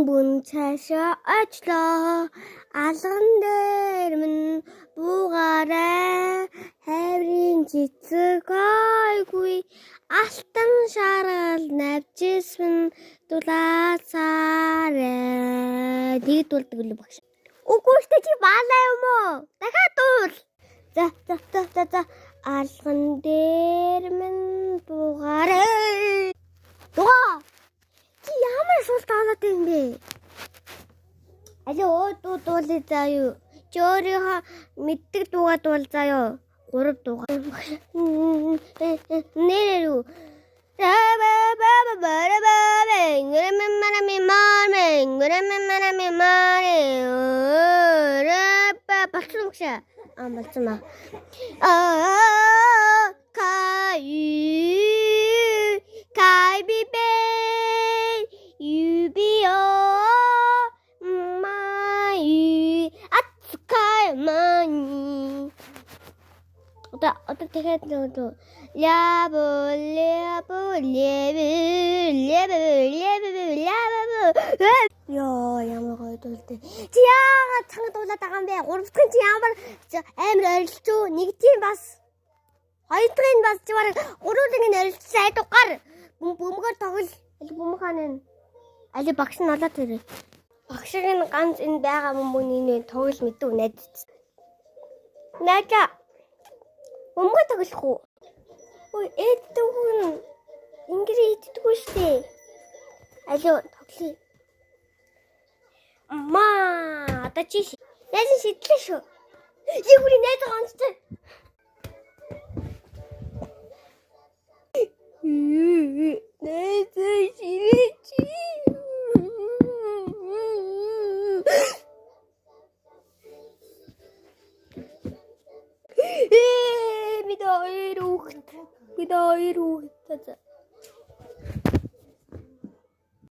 Бөмбөн цаашаа очлоо. Алган дээр минь буугаарай. Хайрын цэцэг ойгүй. Алтан шаргал навчис минь дулаацаарай. Нэг дуулдаг л багш. Үгүй шүү дээ, чи баалаа юм уу? Дахиад дуул. За за за за за. Алган дээр минь буугаарай. Дугаа. Чи ямар сул таалаад юм бэ? Алио өө дуу дуулъя заа юу. Чи өөрийнхөө мэддэг дуугаа дуул заа юу. 3 дуугаа. Нэрээ юу. Болцсон өгшөө. Аа болцсон ба. Аа кай кай би бэ юбио май ацкай мани. Одоо тэгэхээр нөгөө лябо лябо лэбэ лэбэ лэбэ лябо. Йоо, ямар гоё дуулдаг. Чи яагаад цанга дуулаад байгаа юм бэ? Гурав дахь нь чи ямар амар орилцоо. Нэг тийм бас. Хоёр дахь нь бас чи бараг гурван нь орилцсон айд гар. Бөмбөгөөр тоглол. Аль бөмбөг хаана вэ? Али багш нь олоод ирээ. Багш нь ганц энэ байгаа бөмбөг нэг тоглол мэдв найз. Найзаа. Бөмбөг тоглох уу? Ой, ээддэг хүн ингэрээ иддэггүй штэ. Алио тоглоё. Маа, одоо чи найз нь шидлээ шүү. Яг үрийн найз онцтой. Найз ширээч. Бид хоёр хүүхэд. Бид хоёр хүүхэд.